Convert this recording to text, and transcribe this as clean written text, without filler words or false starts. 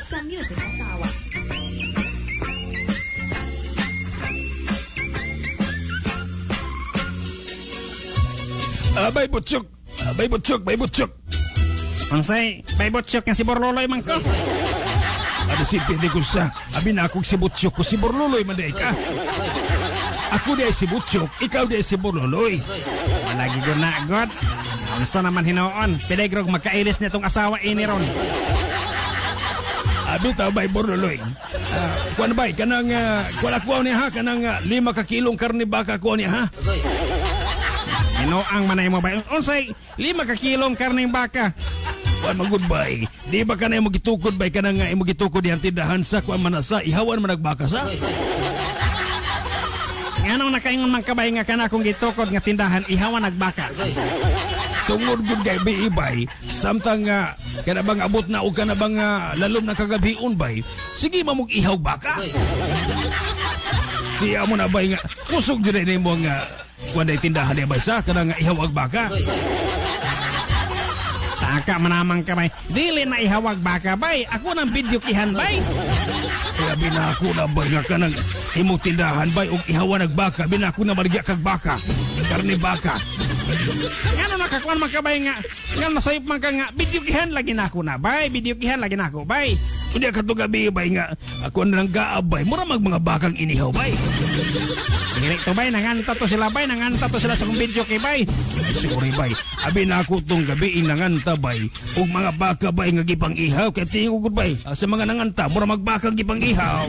Sa Music Ottawa. Bay Butsyok. Bay Butsyok, Bay Butsyok. Unsay, bay Butsyok nga si Borloloy man ko. Ano si pili ko sa, abi na akong si Butsyok ko si Borloloy man di ka. Ako di ay si Butsyok, ikaw di ay si Borloloy. Lagi ko na, God. Unsa naman hinoon, piligrog magkailis nitong asawa ini ron. Abi ta bay Borloloy. Kuan bay kanang kuan ako niya ha, kanang 5 ka kilong karne baka ko niya ha. Hinoang manay mo bay. Unsay 5 ka kilong karneng baka. Kuan magud bay. Di ba kanay mo gitukod bay kanang imo gitukod diyang tindahan sa kuan man sa ihawan man nagbaka sa. Nganong nakaingon man kabay nga kana akong gitukod nga tindahan ihawan nagbaka. Tungod gud kay biibay samtang kana bang abot na o kana bang lalom na kagabion bay, sige mamog ihaw baka. Siya mo na bay nga kusog jud nimo nga kuan day tindahan di bay sa kana nga ihaw ag baka. Taka manamang ka bay. Dili na ihawag baka bay. Ako nang video kihan bay. Kaya binako na bay nga kanang imong tindahan bay og ihawan ag baka, binako na maligya kag baka. Karne baka. Ngano nakakuan man ka bay nga nga nasayop man ka nga video kihan lagi nako na bay, video kihan lagi nako bay. Unya kadto gabi bay nga ako na lang gaab bay, mura mag mga bakang inihaw bay. Dili to bay, nanganta to sila bay, nanganta to sila sa kong video kay bay. Ay, sorry bay, abi na ako tong gabi nanganta bay og mga baka bay nga gipang ihaw kay tingog gud bay. Sa mga nanganta mura magbakang gipang ihaw.